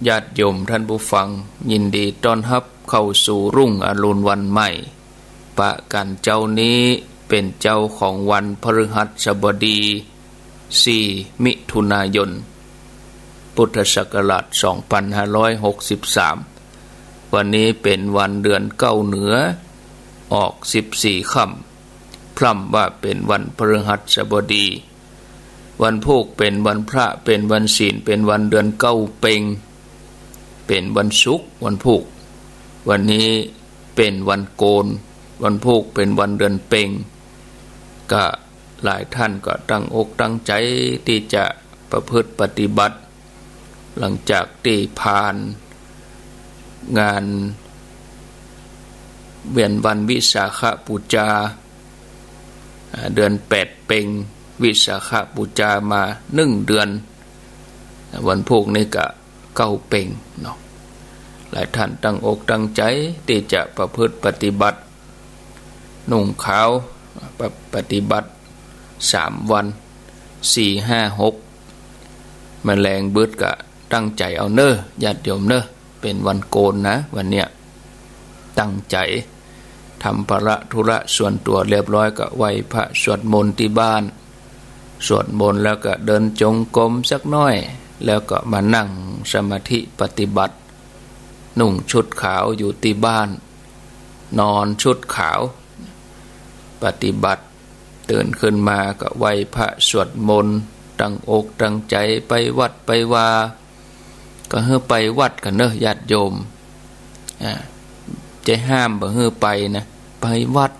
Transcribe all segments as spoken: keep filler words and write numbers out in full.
ญาติโยมท่านผู้ฟัง ยินดีต้อนฮับเข้าสู่รุ่งอรุณวันใหม่ ปะกั๋นเจ๊านี้เป๋นเจ๊าของวันพฤหัสบดี สี่ มิถุนายน พุทธศักราช สองพันห้าร้อยหกสิบสาม วันนี้เป๋นวันเดือนเก้าเหนือ ออกสิบสี่ค่ำ พร่ำว่าเป๋นวันพฤหัสบดี วันพูกเป๋นวันพระ เป๋นวันศีล เป๋นวันเดือนเก้าเป็ง เป๋นวันศุกร์ วันพูก วันนี้เป๋นวันโกน วันพูกเป๋นวันเดือนเป็ง ก็หลายท่านก็ตั้งอกตั้งใจ๋ตี้จะประพฤติปฏิบัติ หลังจากตี้ผ่านงานเวียนวันวิสาขบูชา อ่า เดือนแปดเป็ง วิสาขบูชามาหนึ่งเดือน วันพูกนี้ก็เก้าเป็งเนาะ หลายท่านตั้งอกตั้งใจ๋ตี้จะประพฤติปฏิบัติ นุ่งขาว ปะ- ปฏิบัติสามวัน สี่ ห้า หก แมลงบึดก็ตั้งใจ๋เอาเน่อ ญาติโยมเน่อ เป๋นวันโกนนะ วันเนี้ย ตั้งใจ๋ทำภาระธุระส่วนตั๋วเรียบร้อย ก็ไหว้พระสวดมนต์ตี้บ้าน สวดมนต์แล้วก็เดินจงกรมสักหน้อย แล้วก็มานั่งสมาธิปฏิบัติ นุ่งชุดขาวอยู่ตี้บ้าน นอนชุดขาว ปฏิบัติ ตื่นขึ้นมาก็ไหว้พระสวดมนต์ ตั้งอกตั้งใจ๋ไปวัดไปวา ก็หื้อไปวัดกั๋นเน่อ ญาติโยม อ่า จะห้ามบ่หื้อไปนะ ไปวัด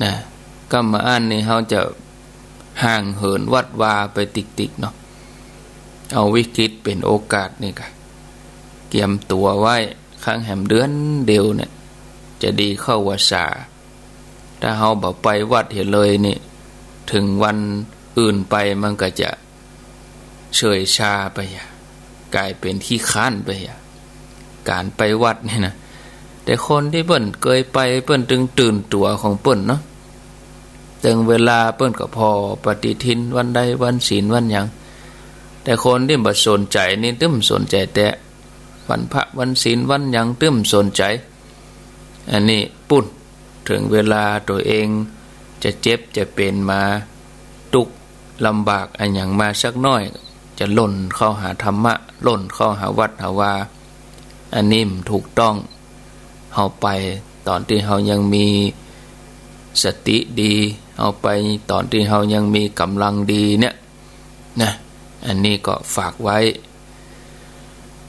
นะ ก้ำมาอั้นนี่เฮาจะห่างเหินวัดวาไปติ๊กๆ เนาะ เอาวิกฤตเป๋นโอกาสนี่กะ เกียมตั๋วไว้ ครั้งแหมเดือนเดียวเนี่ย จะดีเข้าพรรษา ถ้าเฮาบ่ไปวัดเหียเลยนี่ ถึงวันอื่นไปมันก็จะเฉื่อยชาไปอะ ก๋ายเป๋นขี้คร้านไปอะ ก๋านไปวัดนี่นะ แต่คนตี้เปิ้นเกยไปเปิ้นตึงตื่นตั๋วของเปิ้นเนาะ เถิงเวลาเปิ้นก็ผ่อปฏิทินวันใดวันศีลวันหยัง แต่คนตี้บ่สนใจ๋นี่ตึ้มสนใจ๋แต๊ วันพระวันศีลวันหยังตึ้มสนใจ๋ อันนี้ปุ้น เถิงเวลาตั๋วเองจะเจ็บจะเป๋นมา ตุ๊กข์ลำบากอะหยังมาสักหน้อย จะหล่นเข้าหาธรรมะ หล่นเข้าหาวัดหาวา อันนี้บ่ถูกต้อง เฮาไปต๋อนตี้เฮายังมีสติดี เฮาไปต๋อนตี้เฮายังมีก๋ำลังดีเนี่ย นะ อันนี้ก็ฝากไว้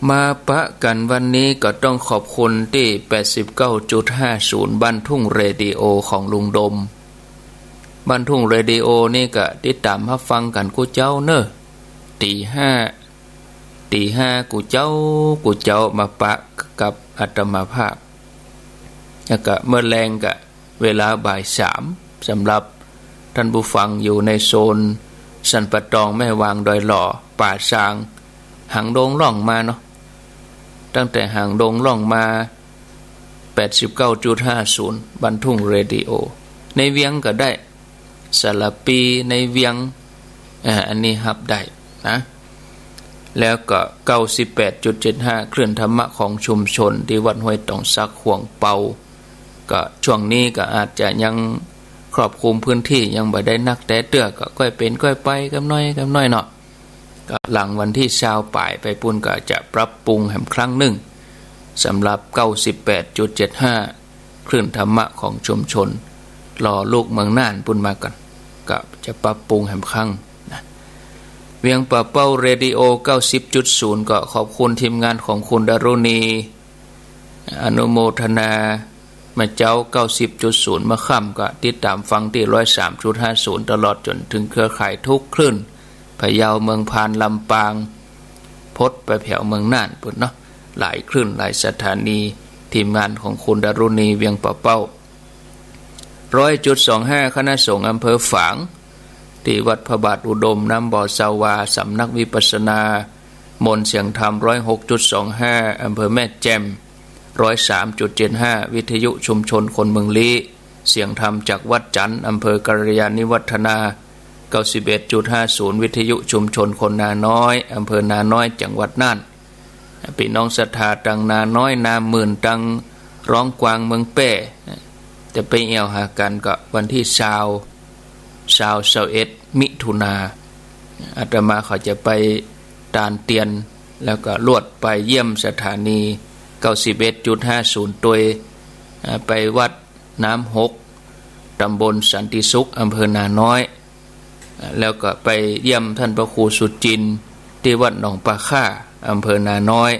มาปะกั๋นวันนี้ก็ต้องขอบคุณตี้ แปดสิบเก้าจุดห้าศูนย์ บ้านทุ่งเรดิโอของลุงดม บ้านทุ่งเรดิโอนี่ก็ติดต๋ามฮับฟังกั๋นกู้เจ๊าเน่อ ตี๋ห้า ตี๋ห้ากู้เจ๊า กู้เจ๊ามาปะกับอาตมาภาพ แล้วก็เมื่อแลงก็ เวลาบ่ายสาม สำหรับต้านผู้ฟังอยู่ในโซนสันป่าตอง แม่วาง ดอยหล่อ ป่าซาง หางดงล่องมาเนาะ ตั้งแต่หางดงล่องมา แปดสิบเก้าจุดห้าศูนย์ บ้านทุ่งเรดิโอ ในเวียงก็ได้ สารภี ในเวียง อ่า อันนี้ฮับได้นะ แล้วก็ เก้าสิบแปดจุดเจ็ดห้า คลื่นธรรมะของชุมชนตี้วัดห้วยตองสัก ขวางเปา ก็ช่วงนี้ก็อาจจะยังครอบคลุมพื้นที่ยังบ่ได้นักแต๊เตื้อ ก็ก้อยเป๋นก้อยไปกำน้อยกำน้อยเนาะ ก็หลังวันตี้ซาวปลายไปปุ้นก็จะปรับปรุงแหมครั้งนึ่ง สำหรับ เก้าสิบแปดจุดเจ็ดห้า คลื่นธรรมะของชุมชน รอลูกเมืองน่านปุ้นมาก่อน ก็จะปรับปรุงแหมครั้งนะ เวียงป่าเป้าเรดิโอ เก้าสิบจุดศูนย์ ก็ขอบคุณทีมงานของคุณดารุณี อนุโมทนา มาเจ๊า เก้าสิบจุดศูนย์ มาค่ำก็ติดต๋ามฟังตี้ ร้อยสามจุดห้าศูนย์ ตลอดจ๋นเถิงเครือข่ายทุกคลื่น พะเยา เมืองพาน ลำปาง พดไปแผวเมืองน่านปุ้นเนาะ หลายคลื่นหลายสถานี ทีมงานของคุณดารุณี เวียงป่าเป้า ร้อยจุดสองห้า คณะสงฆ์อำเภอฝาง ตี้วัดพระบาทอุดม น้ำบ่อซาวา สำนักวิปัสสนา มนต์เสียงธรรม ร้อยหกจุดสองห้า อำเภอแม่แจ่ม ร้อยสามจุดเจ็ดห้า วิทยุชุมชนคนเมืองลี้ เสียงธรรมจากวัดจันทน์ อำเภอกัลยาณิวัฒนา เก้าสิบเอ็ดจุดห้าศูนย์ วิทยุชุมชนคนนาน้อย อำเภอนาน้อย จังหวัดน่าน ปี้น้องศรัทธาตังนาน้อย นาหมื่น ตังร้องกวางเมืองแป้ จะไปแอ่วหากั๋นก็วันตี้ซาว ซาว ซาวเอ็ด มิถุนา อาตมาเขาจะไปตานเตียน แล้วก็ลวดไปเยี่ยมสถานี เก้าสิบเอ็ดจุดห้าศูนย์ ตวย อ่า ไปวัดน้ำหก ตำบลสันติสุข อำเภอนาน้อย แล้วก็ไปเยี่ยมท่านพระครูสุจินต์ตี้วัดหนองป่าข้า อำเภอนาน้อย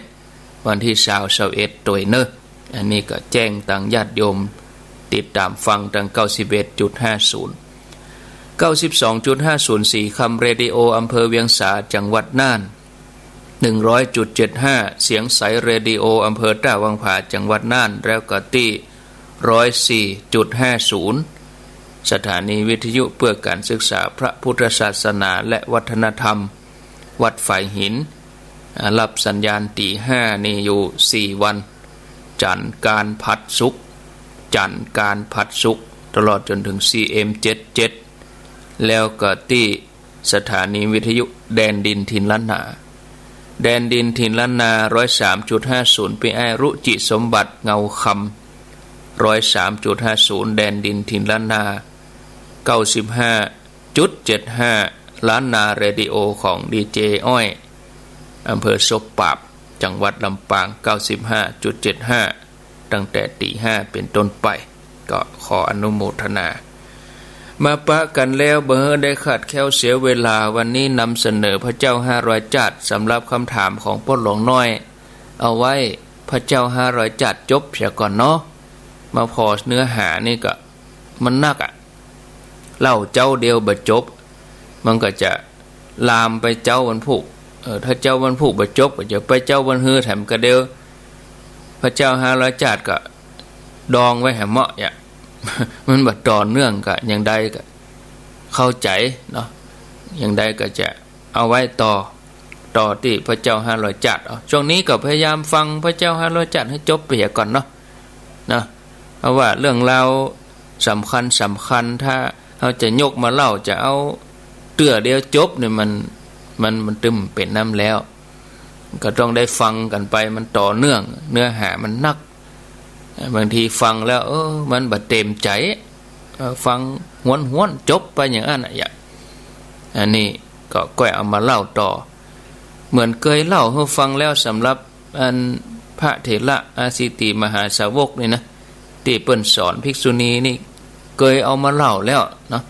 วันตี้ซาว ซาวเอ็ด ตวยเนาะ อันนี้ก็แจ้งตังญาติโยม ติดต๋ามฟังตัง เก้าสิบเอ็ดจุดห้าศูนย์ เก้าสิบสองจุดห้าศูนย์ สีคำเรดิโอ อำเภอเวียงสา จังหวัดน่าน หนึ่งร้อยจุดเจ็ดห้า เสียงใสเรดิโอ อำเภอต้าวังผา จังหวัดน่าน แล้วก็ตี้ ร้อยสี่จุดห้าศูนย์ สถานีวิทยุเพื่อการศึกษาพระพุทธศาสนาและวัฒนธรรม วัดฝายหิน อ่า รับสัญญาณตี๋ห้านี่อยู่สี่วัน จันทร์ อังคาร พุธ ศุกร์ จันทร์ อังคาร พุธ ศุกร์ ตลอดจนเถิง ซีเอ็มเจ็ดเจ็ด แล้วก็ตี้ สถานีวิทยุแดนดินถิ่นล้านนา แดนดินถิ่นล้านนา ร้อยสามจุดห้าศูนย์ ปี้อ้ายรุจิสมบัติ เงาคำ ร้อยสามจุดห้าศูนย์ แดนดินถิ่นล้านนา เก้าสิบห้าจุดเจ็ดห้า ล้านนาเรดิโอ ของดีเจอ้อย อำเภอศพปราบ จังหวัดลำปาง เก้าสิบห้าจุดเจ็ดห้า ตั้งแต่ตี๋ห้าเป๋นต้นไป ก็ขออนุโมทนา มาปะกั๋นแล้วบ่หื้อได้ขาดแคลนเสียเวลา วันนี้นำเสนอพระเจ้าห้าร้อยจาติ สำหรับคำถามของป้อหลวงน้อย เอาไว้พระเจ้าห้าร้อยจาติจบเสียก่อนเนาะ มาผ่อเนื้อหานี่ก็มันนักอะ เล่าเจ๊าเดียวบ่จบ มันก็จะลามไปเจ๊าวันพูก เออ ถ้าเจ๊าวันพูกบ่จบ ก็จะไปเจ๊าวันฮือ แถมกะเดียว พระเจ้าห้าร้อยจาติก็ดองไว้แหมเหมาะอะ มันบ่ต่อเนื่อง ก็อย่างใดก็เข้าใจ๋เนาะ อย่างใดก็จะเอาไว้ต่อ ต่อตี้พระเจ้าห้าร้อยจาติเอา ช่วงนี้ก็พยายามฟังพระเจ้าห้าร้อยจาติหื้อจบไปเหียก่อนเนาะ เนาะ เพราะว่าเรื่องราวสำคัญสำคัญ ถ้าเฮาจะยกมาเล่า จะเอาเตื้อเดียวจบนี่มัน มัน มันตึงเป๋นน้ำแล้ว ก็ต้องได้ฟังกั๋นไป มันต่อเนื่อง เนื้อหามันนัก บางทีฟังแล้ว เออ มันบ่เต็มใจ๋ เออ ฟังหวนๆ จบไปอย่างอั้นน่ะ อย่า อันนี้ก็ก้อยเอามาเล่าต่อ เหมือนเกยเล่าหื้อฟังแล้ว สำหรับอันพระเถระอาสิติมหาสาวกนี่นะ ตี้เปิ้นสอนภิกษุณีนี่ เกยเอามาเล่าแล้วเนาะ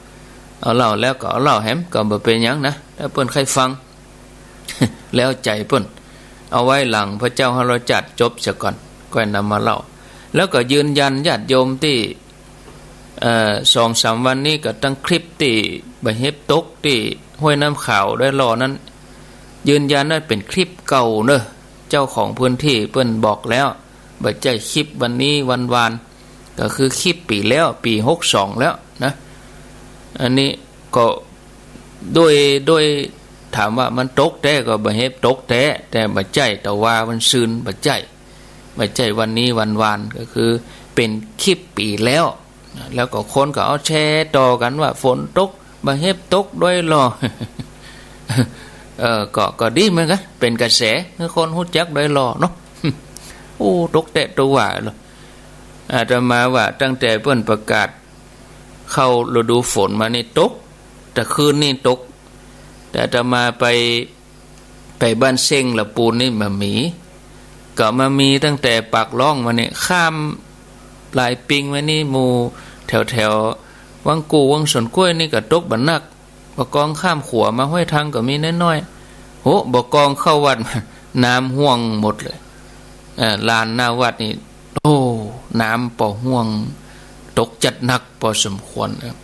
เอาเล่าแล้วก็เอาเล่าแหม ก็บ่เป๋นหยังนะ ถ้าเปิ้นใค่ฟัง แล้วใจ๋เปิ้น เอาไว้หลังพระเจ้าห้าร้อยจาติจบเสียก่อน ก้อยนำมาเล่า แล้วก็ยืนยันญาติโยมตี้ เอ่อ สองสามวันนี้ก็ตังคลิปตี้บ่าเห็บตกตี้ห้วยน้ำขาวดอยหล่อนั้น ยืนยันว่าเป๋นคลิปเก่าเนาะ เจ้าของพื้นที่เปิ้นบอกแล้ว บ่ใจ้คลิปวันนี้วันวาน ก็คือคลิปปี๋แล้ว ปี๋หกสองแล้วนะ อันนี้ก็โดย โดยถามว่ามันตกแต๊ก็บ่าเห็บตกแต๊ แต่บ่ใจ้ตะวาวันซืน บ่ใจ้ บ่ใจ้วันนี้วันวาน ก็คือเป๋นคลิปปี๋แล้ว แล้วก็คนก็เอาแชร์ต่อกั๋นว่าฝนตก บ่าเห็บตกดอยหล่อ เออ ก็ ก็ดีเหมือนกั๋น เป๋นกระแสหื้อคนฮู้จักดอยหล่อเนาะ โอ้ ตกแต๊ตะวาเลย อาตมาว่าตั้งแต่เปิ้นประกาศเข้าฤดูฝนมานี่ตก แต่คืนนี่ตก แต่อาตมาไป ไปบ้านเซ้งละปูนนี่บ่มี ก็มามีตั้งแต่ปากล่องมานี่ ข้ามหลายปิงมานี่ หมู่แถวๆ วังกู้ วังสวนกล้วยนี่ก็ตกบ่านัก บ่ากองข้ามขัวมาห้วยทังก็มีน้อยๆ โห บ่ากองเข้าวัด น้ำห้วงหมดเลย เอ่อ ลานหน้าวัดนี่ โอ้ น้ำปอห้วง ตกจัดหนักปอสมควร เอ่อ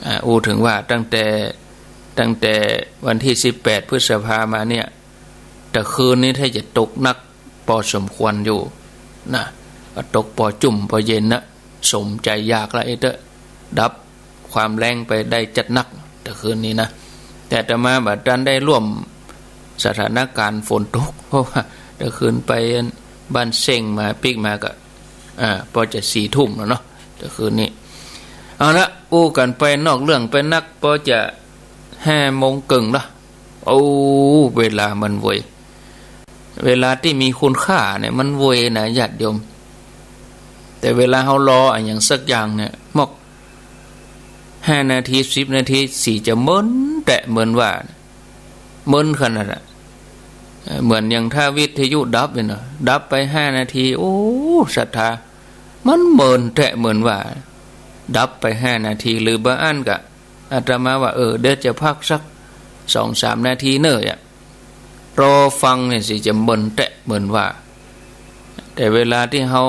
อ่า อู้เถิงว่าตั้งแต่ ตั้งแต่วันตี้สิบแปดพฤษภามาเนี่ย แต่คืนนี้ถ้าจะตกหนักปอสมควรอยู่นะ ก็ตกปอจุ่มปอเย็นนะ สมใจ๋อยากละ ไอ้เต๊อะ ดับความแล้งไปได้จัดหนัก แต่คืนนี้นะ แต่อาตมาบ่ตันได้ร่วมสถานการณ์ฝนตก เพราะว่าแต่คืนไปบ้านเซ้งมาปิ๊กมาก็ อ่า ปอจะสี่ทุ่มแล้วเนาะ แต่คืนนี้ เอาละ อู้กั๋นไปนอกเรื่องไปนัก ปอจะห้าโมงเกิ่งละ โอ้ เวลามันไว เวลาตี้มีคุณค่าเนี่ยมันเวยนะญาติโยม แต่เวลาเฮารออะหยังสักอย่างเนี่ย มอกห้านาที สิบนาที สิจะเมินแต๊เหมือนว่า เมินขนาดน่ะ เอ่อ เหมือนอย่างถ้าวิทยุดับเนี่ยเนาะ ดับไปห้านาที โอ้ ศรัทธา มันเมินแต๊เหมือนว่า ดับไปห้านาที หรือบางอันก็ อาตมาว่า เออ เดี๋ยวจะพักสักสองสามนาทีเน่ออะ รอฟังเนี่ยสิจะเมินแต๊เหมือนว่า แต่เวลาตี้เฮา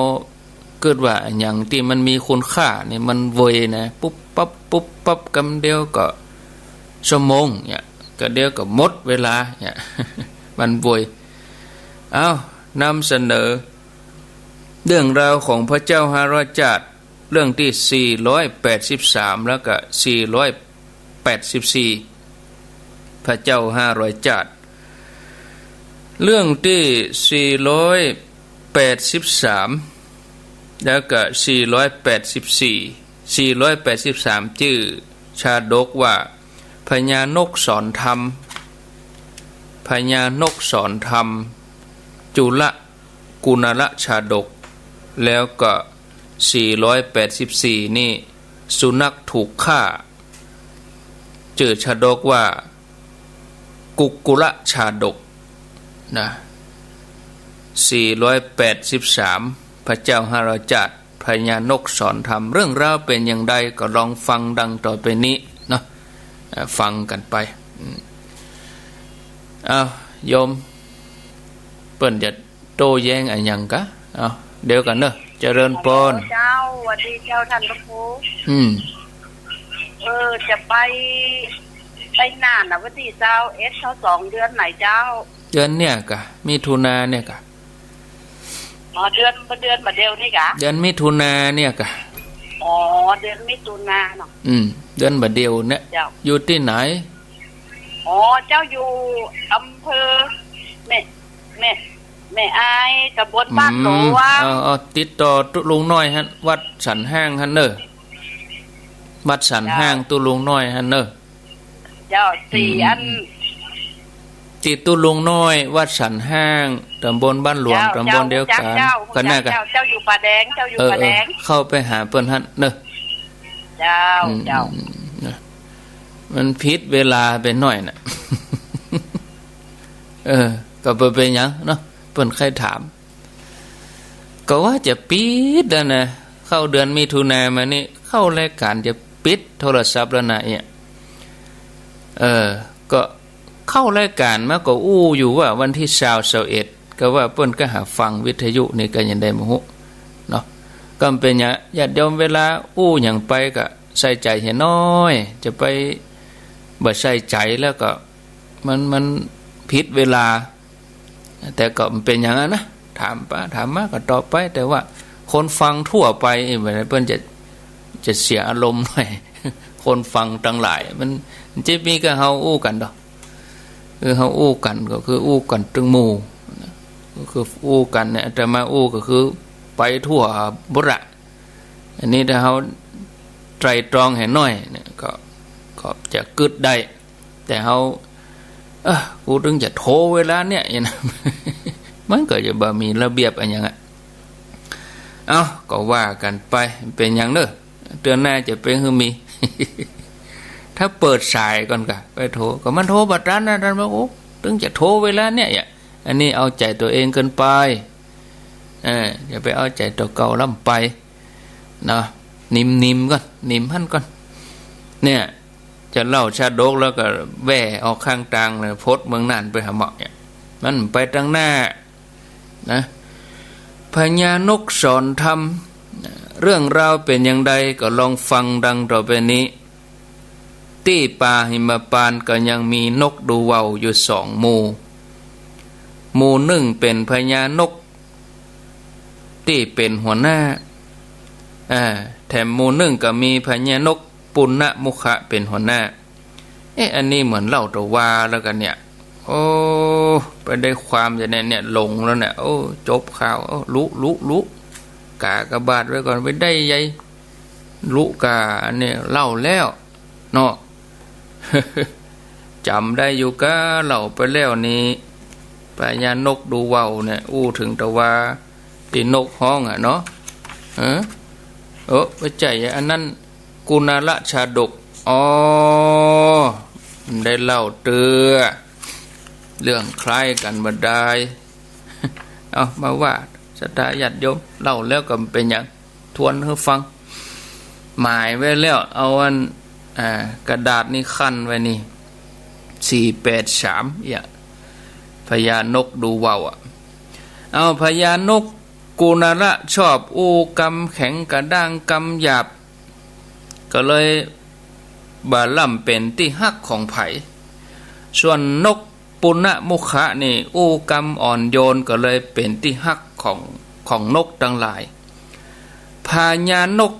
กึ๊ดว่าอะหยังตี้มันมีคุณค่าเนี่ยมันเวยนะ ปุ๊บปั๊บ ปุ๊บปั๊บ กำเดียวก็ชั่วโมงเนี่ย กำเดียวก็หมดเวลาเนี่ย มันเวย เอ้า นำเสนอ เรื่องราวของพระเจ้าห้าร้อยจาติ เรื่องตี้สี่ร้อยแปดสิบสาม แล้วก็สี่ร้อยแปดสิบสี่ พระเจ้าห้าร้อยจาติ เรื่องตี้สี่ร้อยแปดสิบสาม แล้วก็สี่ร้อยแปดสิบสี่ สี่ร้อยแปดสิบสาม จื้อชาดกว่า พญานกสอนธรรม พญานกสอนธรรม จุล กุณลชาดก แล้วก็สี่ร้อยแปดสิบสี่ นี่ สุนัขถูกฆ่า จื้อชาดกว่า กุกกุลชาดก นะ สี่ร้อยแปดสิบสาม พระเจ้าห้าร้อยจาติ พญานกสอนธรรม เรื่องราวเป๋นอย่างใดก็ลองฟังดังต่อไปนี้เนาะ เอ่อ ฟังกั๋นไป อืม อ้าว โยม เปิ้นจะ โต้แย้งอะหยังกะ เอ้า เดี๋ยวกั๋นเน่อ เจริญปอน เจ้า หวัดดีเจ้าต้านพระครู อืม เออ จะไป ไปน่านน่ะ วันตี้ซาวเอ็ด ซาวสอง เดือนไหนเจ้า เดือนเนี่ยกะ มิถุนาเนี่ยกะ อ๋อ เดือน เดือนบ่าเดี่ยวนี่กะ เดือนมิถุนาเนี่ยกะ อ๋อ เดือนมิถุนาเนาะ อืม เดือนบ่าเดี่ยวเนี่ย เจ้า อยู่ตี้ไหน อ๋อ เจ้าอยู่อำเภอแม่ แม่ แม่อาย ตำบลบ้านหลวง อืม เอา เอา ติดต่อตุ๊ลุงน้อยหั้น วัดสันห้างหั้นเน่อ วัดสันห้าง เจ้า ตุ๊ลุงน้อยหั้นเน่อ เจ้า ตี้ อืม อัน ตี้ตุ๊ลุงน้อย วัดสันห้าง ตำบลบ้านหลวง เจ้า ตำบลเดียวกั๋น เจ้า กั๋นน่ะกะ เจ้า เจ้าอยู่ป่าแดง เจ้าอยู่ เออ ป่าแดง เออ เข้าไปหาเปิ้นหั้นเน่อ เจ้า อืม เจ้า อืม นะ มันผิดเวลาไปหน้อยน่ะ เออ ก็บ่เป๋นหยังเนาะ เปิ้นใค่ถาม ก็ว่าจะปิดแล้วนะ เข้าเดือนมิถุนามานี่ เข้ารายก๋านจะปิดโทรศัพท์แล้วนะเนี่ย เออ ก็เข้ารายก๋านมาก็อู้อยู่ว่าวันตี้ซาว ซาวเอ็ด ก็ว่าเปิ้นก็หาฟังวิทยุนี่ก็ยังได้บ่ฮู้เนาะ ก็เป๋นหยัง ญาติโยมเวลาอู้หยังไปก็ใส่ใจ๋หื้อหน้อย จะไปบ่ใส่ใจ๋แล้วก็ มัน มันผิดเวลา แต่ก็บ่เป๋นหยังอะนะ ถามไป ถามมาก็ตอบไป แต่ว่าคนฟังทั่วไป เปิ้นจะ จะเสียอารมณ์หน้อย คนฟังตังหลาย มัน มันจะมีก็เฮาอู้กั๋นดอก คือเฮาอู้กั๋นก็คืออู้กั๋นตึงหมู่ ก็คืออู้กั๋นเนี่ย อาตมาอู้ก็คือไปทั่วบุระ อันนี้ถ้าเฮาไตร่ตรองหื้อหน้อยเนี่ย ก็ ก็จะกึ๊ดได้ แต่เฮา เอ้อ กูตึงจะโทรเวลาเนี่ย อย่างนั้น มันก็จะบ่มีระเบียบอะหยังอะ เอ้า ก็ว่ากั๋นไป เป๋นหยังเน่อ เตื้อหน้าจะเป๋นหื้อมี ถ้าเปิดสายก่อนกะ ไปโทร ก็มันโทรบ่ตันนะ ต้านว่า โอ้ ตึงจะโทรเวลาเนี่ย อันนี้เอาใจ๋ตั๋วเองเกินไป เออ อย่าไปเอาใจ๋ตั๋วเก่าล้ำไป เนาะ นิมๆ ก่อน นิมหั้นก่อน เนี่ย จะเล่าชาดกแล้วก็แว่ออกข้างตางเลย พดเมืองน่านไปหาหมอกเนี่ย มันไปตังหน้า นะ พญานกสอนธรรม เรื่องราวเป๋นอย่างใดก็ลองฟังดังต่อไปนี้ ตี้ป่าหิมพานต์ก็ยังมีนกดูว่าวอยู่สองหมู่ หมู่นึ่งเป๋นพญานกตี้เป๋นหัวหน้า อ่า แถมหมู่นึ่งก็มีพญานกปุณณมุขะเป๋นหัวหน้า เอ๊ะ อันนี้เหมือนเล่าตั๋ววาแล้วกั๋นเนี่ย โอ้ ไปได้ความจะเนี่ย เนี่ย หลงแล้วเนี่ย โอ้ จบข่าว โอ้ ลุ ลุ ลุ ก๋ากบาทไว้ก่อน ไปได้ใย ลุก๋าอันนี้เล่าแล้ว เนาะ จ๋ำได้อยู่กา เล่าไปแล้วนี่ พญานกดูว่าวเนี่ย อู้เถิงแต่ว่าตี้นกฮ้องอะเนาะ เออ เออ บ่ใจ้ อันนั้น กุณาละชาดก อ๋อ มันได้เล่าเตื้อ เรื่องคล้ายกั๋นบ่ดาย เอามาว่าศรัทธาญาติโยม เล่าแล้วก็บ่เป๋นหยัง ทวนหื้อฟัง หมายไว้แล้ว เอาอัน อ่า กระดาษนี่คั่นไว้นี่ สี่แปดสาม เหีย พญานกดูว่าวอะ เอา พญานกกุณาละชอบอู้กำแข็งกระด้างกำหยาบ ก็เลยบ่ล้ำเป๋นตี้ฮักของใผ ส่วนนกปุณณมุขะนี่อู้กำอ่อนโยน ก็เลยเป๋นตี้ฮักของ ของนกตังหลาย พญานก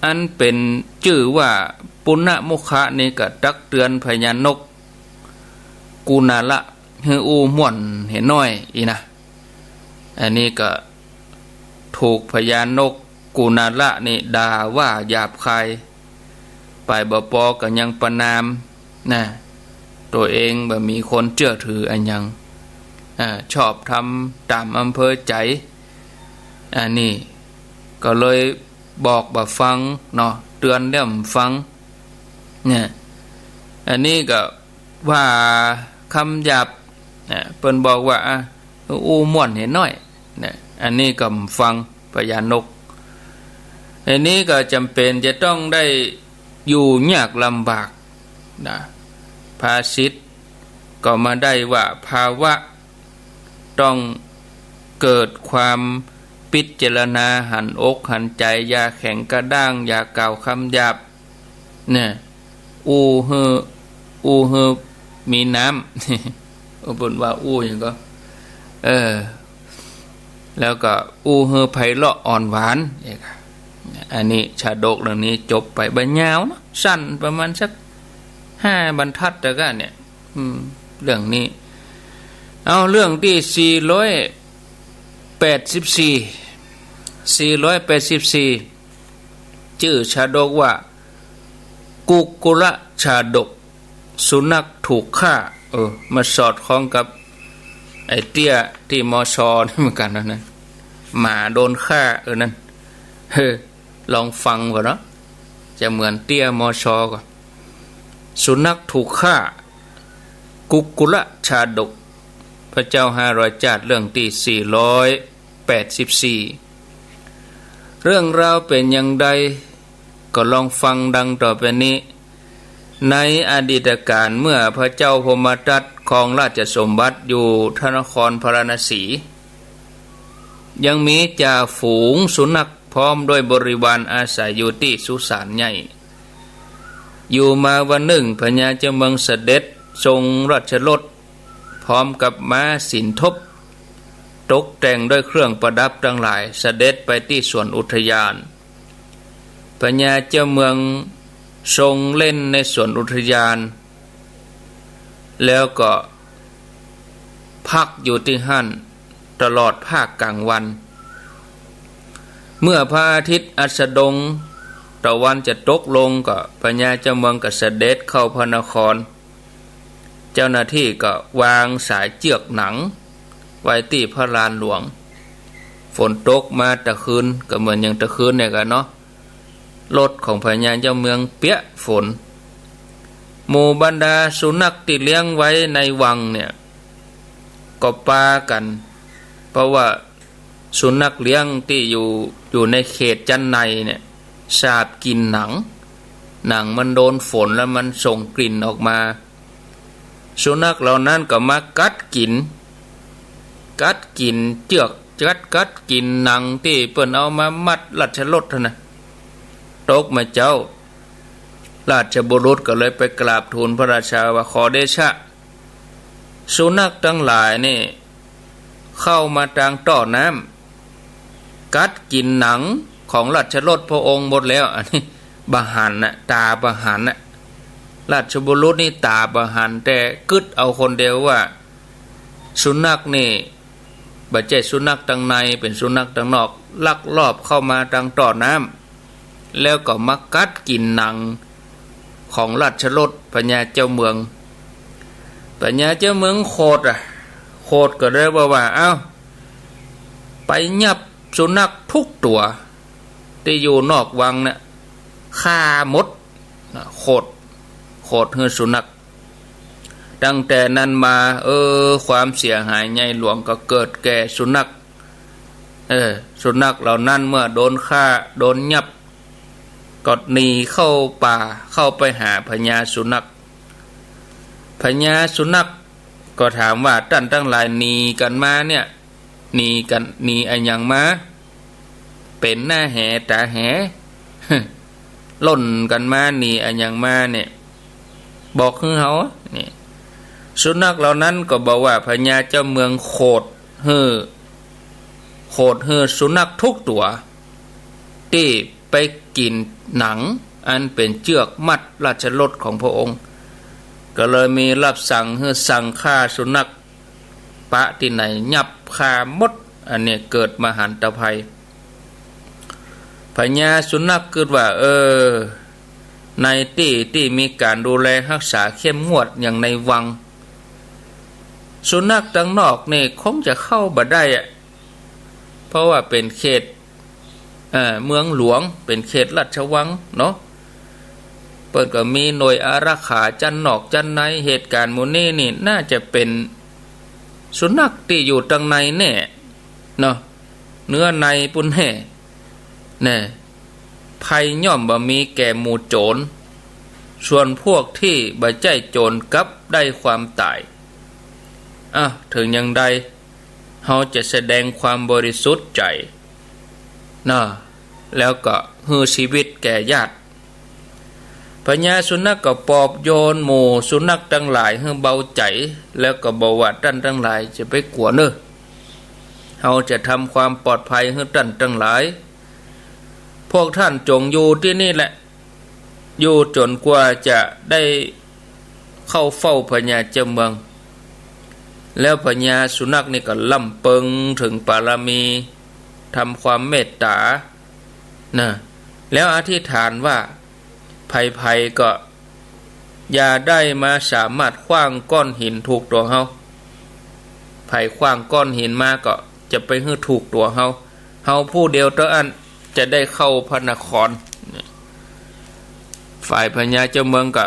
อันเป๋นจื้อว่าปุณณมุขะนี่ก็ตักเตือนพญานกกุณาละหื้ออู้ม่วนเหียน้อยอี้นะ อันนี้ก็ถูกพญานกกุณาละนี่ด่าว่าหยาบคาย ไปบ่ปอก็ยังประณามนะ ตั๋วเองบ่มีคนเจื้อถืออะหยัง อ่า ชอบทำต๋ามอำเภอใจ๋ อันนี้ก็เลยบอกบ่ฟังเนาะ เตือนแล้วบ่ฟัง เนี่ย อันนี้ก็ว่าคำหยาบ นะ เปิ้นบอกว่า อ่ะ อู้ม่วนเหียน้อย นะ อันนี้ก็บ่ฟังพญานก อันนี้ก็จ๋ำเป๋นจะต้องได้อยู่ยากลำบากนะ ภาษิตก็มาได้ว่า ภาวะต้องเกิดความพิจารณาหันอกหันใจ๋ อย่าแข็งกระด้าง อย่ากล่าวกำหยาบ เนี่ย อู้หื้อ อู้หื้อมีน้ำ เปิ้นว่าอู้หยังก็ เออ แล้วก็อู้หื้อไพเราะอ่อนหวาน เนี่ย อันนี้ชาดกเรื่องนี้จบไป บ่ยาวเนาะ สั้นประมาณสักห้าบรรทัดแต่ก็เนี่ย อืม เรื่องนี้ เอา เรื่องตี้สี่ร้อยแปดสิบสี่ สี่ร้อยแปดสิบสี่ จื้อชาดกว่า กุกกุละชาดก สุนัขถูกฆ่า เออ มาสอดคล้องกับไอ้เตี้ยตี้ มช. นี่เหมือนกั๋นนะ หมาโดนฆ่า เออ นั่น เออ ลองฟังก่อนเนาะ จะเหมือนเตี้ย มช. ก่อ สุนัขถูกฆ่า กุกกุละชาดก พระเจ้าห้าร้อยจ้าด เรื่องตี้สี่ร้อยแปดสิบสี่ เรื่องราวเป๋นอย่างใด ก็ลองฟังดังต่อไปนี้ ในอดีตกาลเมื่อพระเจ้าพรหมทัตครองราชสมบัติอยู่พระนครพาราณสี ยังมีจ่าฝูงสุนัขพร้อมด้วยบริวารอาศัยอยู่ตี้สุสานใหญ่ อยู่มาวันนึ่งพญาเจ้าเมืองเสด็จทรงราชรถ พร้อมกับม้าสินทบ ตกแต่งด้วยเครื่องประดับตังหลาย เสด็จไปตี้สวนอุทยาน พญาเจ้าเมืองทรงเล่นในสวนอุทยาน แล้วก็พักอยู่ตี้หั้นตลอดภาคกลางวัน เมื่อพระอาทิตย์อัสดง ตะวันจะตกลง ก็พญาเจ้าเมืองก็เสด็จเข้าพระนคร เจ้าหน้าตี้ก็วางสายเจื้อกหนังไว้ตี้พระลานหลวง ฝนตกมาตะคืน ก็เหมือนอย่างตะคืนเนี่ยกั๋นเนาะ รถของพญาเจ้าเมืองเปียกฝน หมู่บรรดาสุนัขตี้เลี้ยงไว้ในวังเนี่ย ก็ปากั๋น เพราะว่าสุนัขเลี้ยงตี้อยู่ อยู่ในเขตจั๊นในเนี่ย สาบกิ๋นหนัง หนังมันโดนฝนแล้วมันส่งกลิ่นออกมา สุนัขเหล่านั้นก็มากัดกิ๋น กัดกิ๋นเจื้อก กัด กัดกิ๋นหนังตี้เปิ้นเอามามัดราชรถหั้นนะ ตกมาเจ๊า ราชบุรุษก็เลยไปกราบทูลพระราชาว่า ขอเดชะ สุนัขตังหลายนี่เข้ามาตางต้อน้ำ กัดกิ๋นหนังของราชรถพระองค์หมดแล้ว อันนี้บ่หันนะ ต๋าบ่หันนะ ราชบุรุษนี่ต๋าบ่หัน แต่กึ๊ดเอาคนเดียวว่า สุนัขนี่ บ่ใจ้สุนัขตางใน เป๋นสุนัขตางนอก ลักลอบเข้ามาตางต้อน้ำ แล้วก็มากัดกิ๋นหนังของราชรถพญาเจ้าเมือง พญาเจ้าเมืองโขดอะ โข โขดก็เลยบอกว่า เอ้า ไปยับสุนัขทุกตั๋วตี้อยู่นอกวังเนี่ย ฆ่าหมดนะ โขด โขดหื้อสุนัข ตั้งแต่นั้นมา เออ ความเสียหายใหญ่หลวงก็เกิดแก่สุนัข เออ สุนัขเหล่านั้นเมื่อโดนฆ่า โดนยับ ก็หนีเข้าป่า เข้าไปหาพญาสุนัข พญาสุนัขก็ถามว่า ต้านตังหลายหนีกั๋นมาเนี่ย หนีกั๋น หนีอะหยังมา เป๋นหน้าแหต๋าแห ล่นกั๋นมา หนีอะหยังมาเนี่ย บอกหื้อเฮา นี่ สุนัขเหล่านั้นก็บอกว่า พญาเจ้าเมืองโขดหื้อ โขดหื้อสุนัขทุกตั๋ว ตี้ไปกิ๋นหนังอันเป๋นเจื้อกมัดราชรถของพระองค์ ก็เลยมีรับสั่งหื้อสั่งฆ่าสุนัข ปะตี้ไหนยับฆ่าหมด อันนี้เกิดมหันตภัย พญาสุนัขกึ๊ดว่า เออ ในตี้ตี้มีก๋านดูแลฮักษาเข้มงวดอย่างในวัง สุนัขตังนอกนี่คงจะเข้าบ่ได้อะ เพราะว่าเป๋นเขต เอ่อ เมืองหลวง เป๋นเขตราชวังเนาะ เปิ้นก็มีหน่วยอารักขาจั้นนอกจั้นใน เหตุก๋ารณ์หมู่นี้นี่น่าจะเป๋นสุนัขตี้อยู่ตังในแน่เนาะ เนื้อในปู้นแน่ แน่ ภัยย่อมบ่มีแก่หมู่โจ๋ร ส่วนพวกตี้บ่ใจ้โจ๋รกลับได้ความต๋าย อ้าว เถิงอย่างใด เฮาจะแสดงความบริสุทธิ์ใจ๋ เนาะ แล้วก็หื้อชีวิตแก่ญาติ พญาสุนัขก็ปลอบโยนหมู่สุนัขตังหลายหื้อเบาใจ๋ แล้วก็บอกว่า ต้านตังหลายจะไปกั๋วเน่อ เฮาจะทำความปลอดภัยหื้อต้านตังหลาย พวกต้านจงอยู่ตี้นี่แหละ อยู่จ๋นกว่าจะได้เข้าเฝ้าพญาเจ้าเมือง แล้วพญาสุนัขนี่ก็ล่ำเปิงเถิงปารมี ทำความเมตต๋า นะ แล้วอธิษฐานว่า ใผๆ ก็อย่าได้มาสามารถขว้างก้อนหินถูกตั๋วเฮา ใผขว้างก้อนหินมาก็จะไปหื้อถูกตั๋วเฮา เฮาผู้เดียวเต้าอั้นจะได้เข้าพระนคร ฝ่ายพญาเจ้าเมืองก็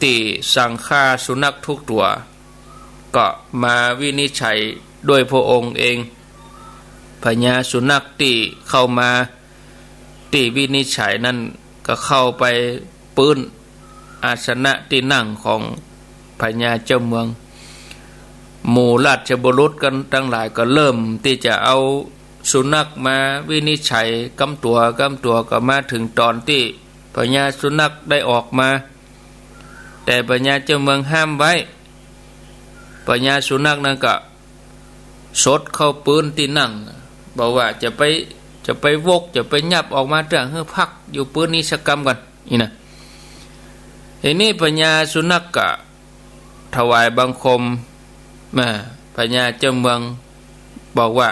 ตี้สั่งฆ่าสุนัขทุกตั๋ว ก็มาวินิจฉัยด้วยพระองค์เอง พญาสุนัขตี้เข้ามา ตี้วินิจฉัยนั้นก็เข้าไปปื้นอาสนะตี้นั่งของพญาเจ้าเมือง หมู่ราชบุรุษกั๋นตังหลายก็เริ่มตี้จะเอาสุนัขมาวินิจฉัยกำตั๋วกำตั๋ว ก็มาเถิงต๋อนตี้พญาสุนัขได้ออกมา แต่พญาเจ้าเมืองห้ามไว้ พญาสุนัขนั้นก็ สดเข้าปื้นตี้นั่ง บอกว่าจะไป จะไปวก จะไปยับออกมาเตื้อ หื้อพักอยู่ปื้นนี้สักกำก่อน นี่นะ ทีนี้พญาสุนัขก็ถวายบังคม มา พญาเจ้าเมืองบอกว่า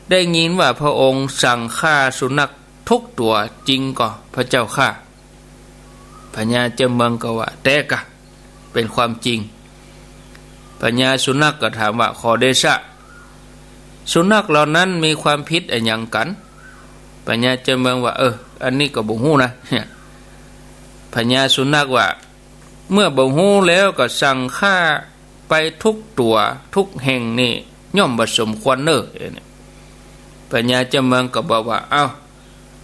ได้ยินว่าพระองค์สั่งฆ่าสุนัขทุกตั๋วจริงก่อพระเจ้าข้า พญาเจ้าเมืองก็ว่า แต๊กะ เป๋นความจริง พญาสุนัขก็ถามว่า ขอเดชะ สุนัขเหล่านั้นมีความผิดอะหยังกั๋น พญาเจ้าเมืองว่า เออ อันนี้ก็บ่ฮู้นะ พญาสุนัขว่า เมื่อบ่ฮู้แล้วก็สั่งฆ่าไปทุกตั๋วทุกแห่งนี่ย่อมบ่สมควรเน่อ พญาเจ้าเมืองก็บอกว่า เอ้า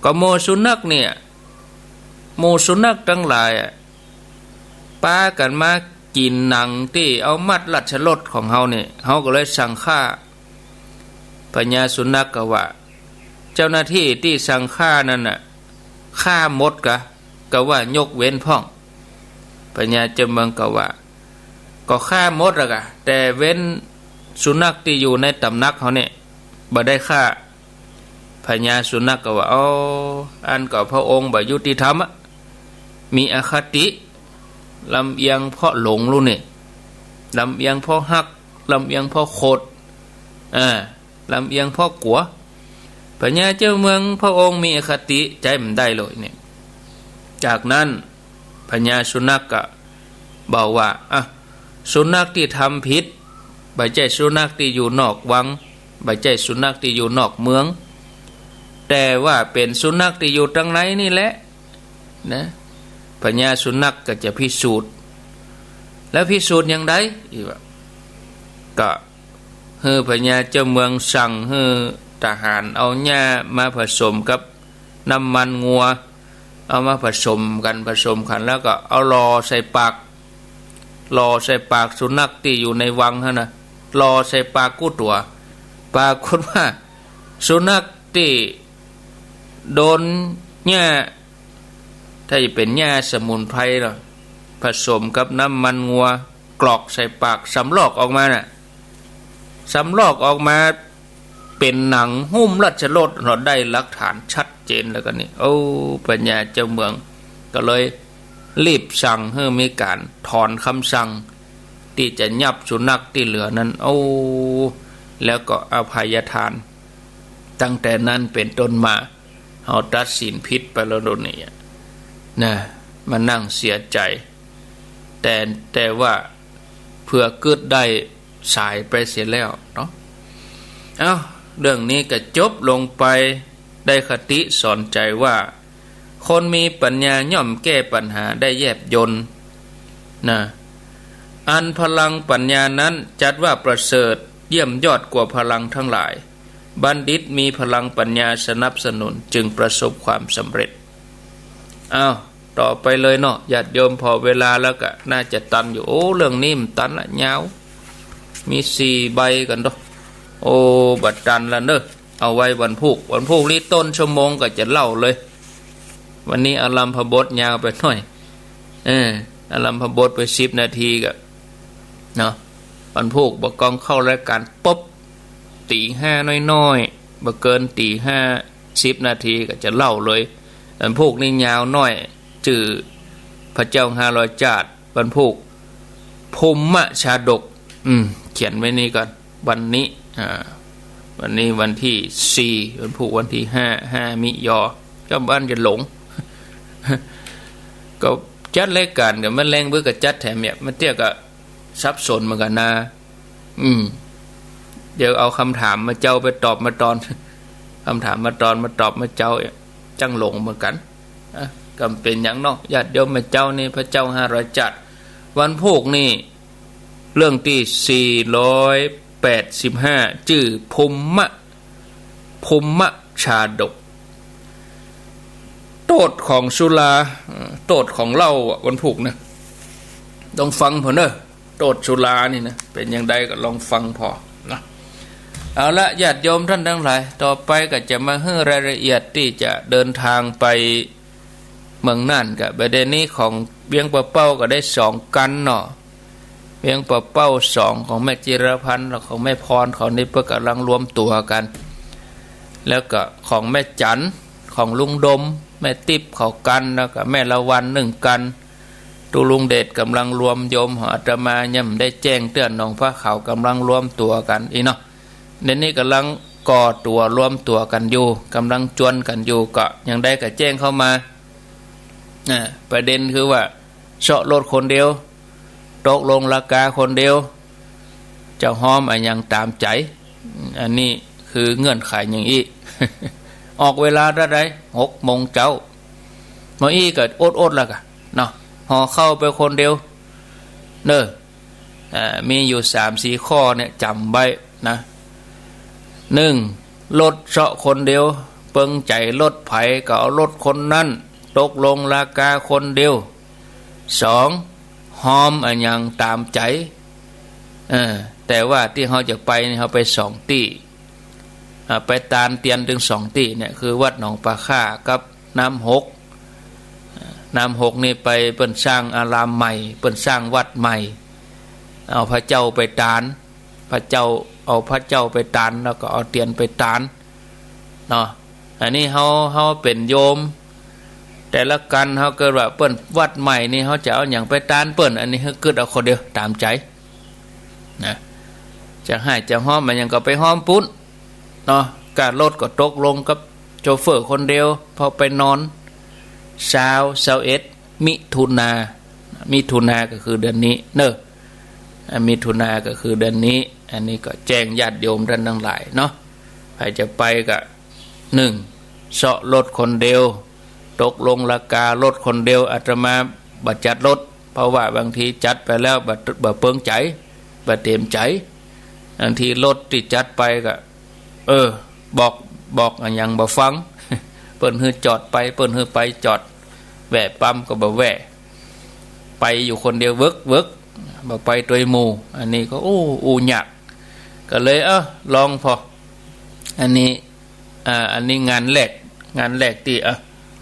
ก็หมู่สุนัขเนี่ย หมู่สุนัขตังหลายอะ ปากั๋นมากิ๋นหนังตี้เอามัดราชรถของเฮาเนี่ย เฮาก็เลยสั่งฆ่า พญาสุนัขก็ว่า เจ้าหน้าตี้ตี้สั่งฆ่านั้นน่ะ ฆ่าหมดกา กาว่ายกเว้นพ่อง พญาเจ้าเมืองก็ว่า ก็ฆ่าหมดละกา แต่เว้นสุนัขตี้อยู่ในต๋ำนักเฮาเนี่ย บ่ได้ฆ่า พญาสุนัขก็ว่า อ๋อ อันก็พระองค์บ่ยุติธรรมอะ มีอคติ ลำเอียงเพราะหลงลูกนี่ ลำเอียงเพราะฮัก ลำเอียงเพราะโขด อ่า ลำเอียงเพราะกั๋ว พญาเจ้าเมืองพระองค์มีอคติ ใจ๊บ่ได้เลยเนี่ย จากนั้นพญาสุนัขก็บอกว่า อ่ะ สุนัขตี้ทำผิด บ่ใจ้สุนัขตี้อยู่นอกวัง บ่ใจ้สุนัขตี้อยู่นอกเมือง แต่ว่าเป๋นสุนัขตี้อยู่ตังในนี่แหละนะ พญาสุนัขก็จะพิสูจน์ แล้วพิสูจน์อย่างใด อีกว่า ก็หื้อพญาเจ้าเมืองสั่งหื้อทหารเอาหญ้ามาผสมกับน้ำมันงัว เอามาผสมกั๋น ผสมกั๋น แล้วก็เอาหล่อใส่ปาก หล่อใส่ปากสุนัขตี้อยู่ในวังหั้นนะ หล่อใส่ปากกู้ตั๋ว ปรากฏว่าสุนัขตี้โดนหญ้า ถ้าจะเป๋นหญ้าสมุนไพรเนาะ ผสมกับน้ำมันงัว กรอกใส่ปาก สำรอกออกมาน่ะ สำรอกออกมาเป๋นหนังหุ้มราชโอรสเนาะ ได้หลักฐานชัดเจนแล้วกั๋นนี่ โอ้ พญาเจ้าเมืองก็เลยรีบสั่งหื้อมีก๋านถอนกำสั่งตี้จะยับสุนัขตี้เหลือนั้น โอ้ แล้วก็อภัยทาน ตั้งแต่นั้นเป๋นต้นมา เฮาตัดสินผิดไปแล้วโดนนี่นะ มานั่งเสียใจ๋ แต่ แต่ว่าเผื่อกึ๊ดได้สายไปเสียแล้วเนาะ เอ้า เรื่องนี้ก็จบลงไป ได้คติสอนใจ๋ว่า คนมีปัญญาย่อมแก้ปัญหาได้แยบยลนะ อันพลังปัญญานั้นจัดว่าประเสริฐเยี่ยมยอดกว่าพลังทั้งหลาย บัณฑิตมีพลังปัญญาสนับสนุนจึงประสบความสำเร็จ อ้าว ต่อไปเลยเนาะ ญาติโยม ผ่อเวลาแล้วก็น่าจะตันอยู่ โอ้ เรื่องนี้มันตันละ ยาว มีสี่ใบกั๋นเนาะ โอ้ บ่ตันละเนอะ เอาไว้วันพูก วันพูกนี้ต้นชั่วโมงก็จะเล่าเลย วันนี้อารัมภบทยาวไปหน่อย เออ อารัมภบทไปสิบนาทีก็ เนาะ วันพูกบ่ากองเข้ารายก๋านปุ๊บ ตี๋ห้าน้อยๆ บ่เกินตี๋ห้า สิบนาทีก็จะเล่าเลย วันพูกนี้ยาวหน้อย จื้อพระเจ้าห้าร้อยจาติ วันพูก ภูมชาดก อืม เขียนไว้นี่ก่อน วันนี้ อ่า วันนี้วันตี้สี่ วันพูกวันตี้ห้า ห้ามิยอ จ้ำบ้านจะหลง ก็จัดรายก๋านกั๋น มันแลงเปื้อก็จัดแถมเนี่ย มันเตี้ยก็สับสนเหมือนกั๋นนะ อืม เดี๋ยวเอากำถามมาเจ้าไปตอบมาตอน กำถามมาตอนมาตอบมาเจ้า จั้งหลงเหมือนกั๋น อ่ะ ก็เป๋นหยังเนาะ ญาติโยมมาเจ้านี่ พระเจ้าห้าร้อยจาติ วันพูกนี่ เรื่องตี้สี่ร้อยแปดสิบห้า จื้อภูม ภูมชาดก โต้ษของสุรา เอ่อ โต้ษของเหล้าอะ วันพูกนะ ต้องฟังผ่อเนอะ โต้ษสุรานี่นะ เป๋นอย่างใดก็ลองฟังผ่อนะ เอาละ ญาติโยมท่านทั้งหลาย ต่อไปก็จะมาหื้อรายละเอียดตี้จะเดินทางไปเมืองน่าน ก็ประเด็นนี้ของเวียงป่าเป้าก็ได้สองกั๋นเนาะ เวียงป่าเป้าสอง ของแม่จิรพันธ์ และของแม่พร เขานี่เปิ้นก่ำลังรวมตั๋วกั๋น แล้วก็ของแม่จั๋น ของลุงดม แม่ติ๊บเขากั๋น แล้วก็แม่ละวันนึ่งกั๋น ตุ๊ลุงเดชก่ำลังรวมโยม อาตมายังบ่ได้แจ้งเตื้อ หนองพระขาวก่ำลังรวมตั๋วกั๋นอี้เนาะ เดี๋ยวนี้ก่ำลังก่อตั๋วรวมตั๋วกั๋นอยู่ ก่ำลังจวนกั๋นอยู่ ก็อย่างใดก็แจ้งเข้ามา อ่า ประเด็นคือว่า เซาะรถคนเดียว ตกลงราคาคนเดียว จะฮ้อมอะหยังต๋ามใจ๋ อันนี้คือเงื่อนไขอย่างอี้ ออกเวลาเต้าใด หกโมงเจ๊า เมื่ออี้ก็อดๆ แล้วกะเนาะ ห่อข้าวไปคนเดียว เนอะ อ่า มีอยู่สามสี่ข้อเนี่ยจ๋ำไว้นะ นึ่ง รถเซาะคนเดียว เปิงใจ๋รถใผก็เอารถคนนั้น ตกลงราคาคนเดียว สอง ฮ้อมอะหยังต๋ามใจ๋ เออ แต่ว่าตี้เฮาจะไปนี่ เฮาไปสองตี้ อ่า ไปตานเตียนตึงสองตี้เนี่ย คือวัดหนองป่าข้ากับน้ำหก อ่า น้ำหกนี่ไปเปิ้นสร้างอารามใหม่ เปิ้นสร้างวัดใหม่ เอาพระเจ้าไปตาน พระเจ้า เอาพระเจ้าไปตาน แล้วก็เอาเตียนไปตาน เนาะ อันนี้เฮา เฮาเป๋นโยม แต่ละกั๋นเฮาเกิดว่าเปิ้นวัดใหม่นี่ เฮาจะเอาหยังไปตานเปิ้น อันนี้เฮากึ๊ดเอาคนเดียวต๋ามใจ๋นะ จะฮ้ายจะฮ้อมอะหยังก็ไปฮ้อมปุ้นเนาะ ก้ารถก็ตกลงกับโชเฟอร์คนเดียว พอไปนอน ซาว ซาวเอ็ด มิถุนา มิถุนาก็คือเดือนนี้เนอะ อ่า มิถุนาก็คือเดือนนี้ อันนี้ก็แจ้งญาติโยมต้านตังหลายเนาะ ใผจะไปก็ นึ่ง เซาะรถคนเดียว ตกลงราคารถคนเดียว อาตมาบ่จัดรถ เพราะว่าบางทีจัดไปแล้วบ่ บ่เปิงใจ๋ บ่เตรียมใจ๋ บางทีรถตี้จัดไปก็ เออ บอก บอกอะหยังบ่ฟัง เปิ้นหื้อจอดไป เปิ้นหื้อไปจอด แวะปั๊มก็บ่แวะ ไปอยู่คนเดียวเวิกๆ บ่ไปตวยหมู่ อันนี้ก็ โอ้ อู้ยาก ก็เลย เอ้อ ลองผ่อ อันนี้ อ่า อันนี้งานแรก งานแรกตี้ เอ้อ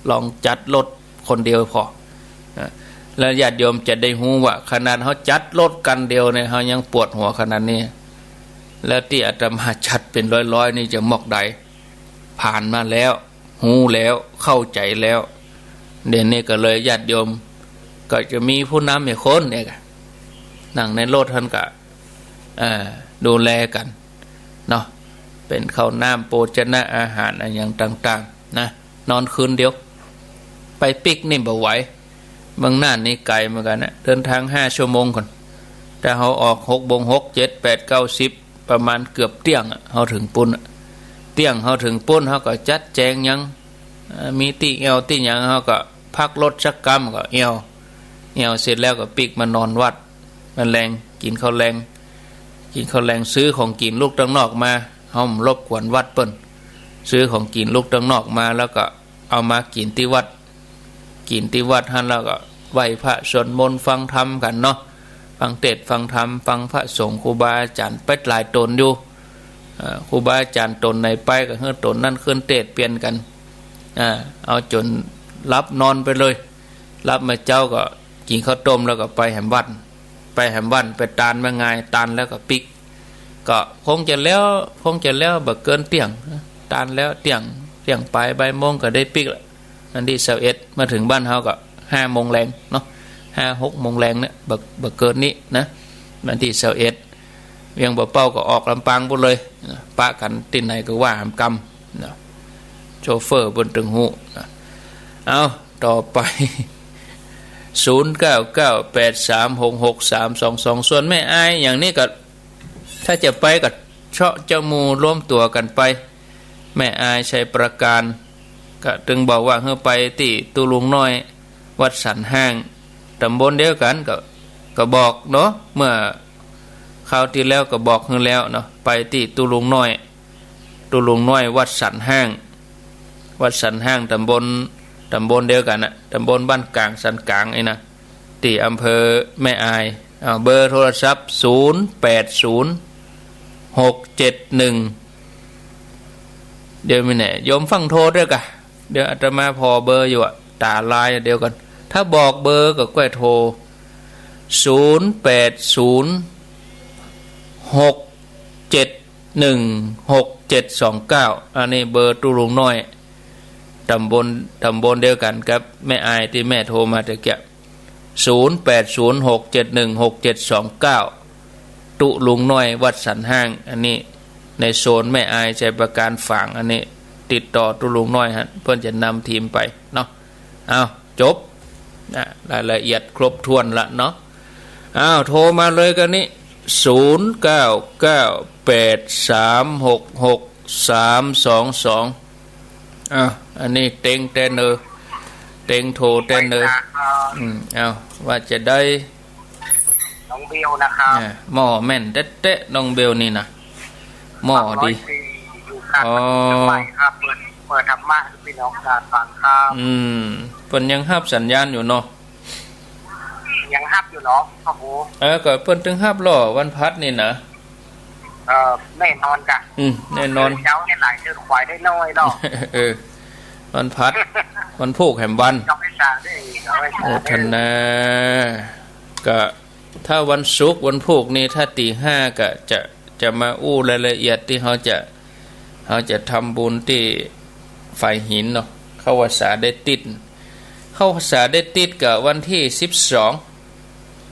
ลองจัดรถคนเดียวผ่อ อ่า แล้วญาติโยมจะได้ฮู้ว่า ขนาดเฮาจัดรถคันเดียวเนี่ย เฮายังปวดหัวขนาดนี้ แล้วตี้อาตมาจัดเป๋นร้อยๆ นี่จะมอกใด ผ่านมาแล้ว ฮู้แล้ว เข้าใจ๋แล้ว เดี๋ยวนี้ก็เลยญาติโยม ก็จะมีผู้นำอีกคนเนี่ย นั่งในรถหั้นก็ เอ่อ ดูแลกั๋นเนาะ เป๋นข้าวน้ำโภชนะอาหารอะหยังต่างๆ นะ นอนคืนเดียว ไปปิ๊กนี่บ่ไหว เมืองน่านนี่ไก๋เหมือนกั๋นนะ เดินทางห้าชั่วโมงก่อน ถ้าเฮาออกหกโมง หก เจ็ด แปด เก้า สิบ ประมาณเกือบเตี้ยงอะ เฮาเถิงปุ้นอะ เตี้ยงเฮาเถิงปุ้น เฮาก็จัดแจงหยัง เอ่อ มีตี้แอ่วตี้หยัง เฮาก็พักรถสักกำก็แอ่ว แอ่วเสร็จแล้วก็ปิ๊กมานอนวัด มาแลง กิ๋นข้าวแลง กิ๋นข้าวแลง ซื้อของกิ๋นลุกตังนอกมา เฮาบ่รบกวนวัดเปิ้น ซื้อของกิ๋นลุกตังนอกมา แล้วก็เอามากิ๋นตี้วัด กิ๋นตี้วัดหั้นแล้วก็ไหว้พระสวดมนต์ฟังธรรมกั๋นเนาะ ฟังเตสน์ฟังธรรม ฟังพระสงฆ์ครูบาอาจ๋ารย์ ไปหลายต๋นอยู่ เอ่อ ครูบาอาจ๋ารย์ต๋นไหนไปก็หื้อต๋นนั้นขึ้นเตสน์เปลี่ยนกั๋น อ่า เอาจ๋นหลับนอนไปเลย หลับมาเจ๊าก็กิ๋นข้าวต้มแล้วก็ไปแหมวัด ไปแหมวัด ไปตานแม่งาย ตานแล้วก็ปิ๊ก ก็คงจะแล้ว คงจะแล้วบ่เกินเตี้ยง ตานแล้วเตี้ยง เตี้ยงปายบ่ายโมงก็ได้ปิ๊กละ วันตี้ซาวเอ็ด มาเถิงบ้านเฮาก็ห้าโมงแลงเนาะ ห้าหกโมงแลงเนี่ย บ่ บ่เกินนี้นะ วันตี้ซาวเอ็ด เวียงบ่าเป้าก็ออกลำปางปู้นเลย ปะกั๋นตี้ไหนก็ว่าหามกำนะ โชเฟอร์เปิ้นตึงฮู้นะ เอา ต่อไป ศูนย์เก้าเก้าแปดสามหกหกสามสองสอง ส่วนแม่อายอย่างนี้ก็ ถ้าจะไปก็เซาะเจ้าหมู่รวมตั๋วกั๋นไป แม่อายชัยปราการ ก็ตึงบอกว่าหื้อไปตี้ตุ๊ลุงน้อย วัดสันห้าง ต๋ำบลเดียวกั๋น ก็ ก็บอกเนาะ เมื่อคราวตี้แล้วก็บอกหื้อแล้วเนาะ ไปตี้ตุ๊ลุงน้อย ตุ๊ลุงน้อย วัดสันห้าง วัดสันห้าง ต๋ำบล ต๋ำบลเดียวกั๋นน่ะ ต๋ำบลบ้านก๋าง สันก๋างนี่นะ ตี้อำเภอแม่อาย เอา เบอร์โทรศัพท์ ศูนย์แปดศูนย์หกเจ็ดหนึ่ง เดี๋ยวมีแหน่ โยมฟั่งโทรตวยก่ะ เดี๋ยวอาตมาผ่อเบอร์อยู่อะ ต๋าลายเดียวกั๋น ถ้าบอกเบอร์ก็ก้อยโทร ศูนย์แปดศูนย์หกเจ็ดหนึ่งหกเจ็ดสองเก้า อันนี้เบอร์ตุ๊ลุงน้อย ต๋ำบล ต๋ำบลเดียวกั๋นกับแม่อายตี้แม่โทรมาตะเกียะ ศูนย์แปดศูนย์หกเจ็ดหนึ่งหกเจ็ดสองเก้า ตุ๊ลุงน้อย วัดสันห้าง อันนี้ในโซนแม่อายชัยปราการฝาง อันนี้ติดต่อตุ๊ลุงน้อยฮะ เปิ้นจะนำทีมไปเนาะ เอา จบนะ รายละเอียดครบถ้วนละเนาะ เอา โทรมาเลยกั๋นนี้ ศูนย์เก้าเก้าแปดสามหกหกสามสองสอง อ้าว อันนี้เต็งแต๊เนอ เต็งโทรแต๊เนอ อืม เอา ว่าจะได้ น้องเบลนะครับ อ่า หม้อแม่นแต๊ๆ น้องเบลนี่นะ หม้อดี สามร้อยสี่ อยู่ครับ อ๋อ เชียงใหม่ครับ เปิด เปิดธรรมะให้พี่น้องได้ฟังครับ อืม เปิ้นยังฮับสัญญาณอยู่เนาะ ยังฮับอยู่เนาะ ครับผม เออ ก็เปิ้นตึงฮับลอวันพฤหัสนี่นะ เออ แน่นอนก่ะ อืม แน่นอน เจ้าเนี่ยหลายเดือนควายได้น้อยเนาะ เออ วันพฤหัส วันพูกแหมวัน เจ้าไม่ตาได้ เจ้าไม่ตาได้ โมทนา ก็ถ้าวันศุกร์วันพูกนี่ ถ้าตี๋ห้าก็จะ จะมาอู้รายละเอียดตี้เฮาจะ เฮาจะทำบุญตี้ฝายหินเนาะ เข้าพรรษาได้ติด เข้าพรรษาได้ติดกับวันตี้สิบสอง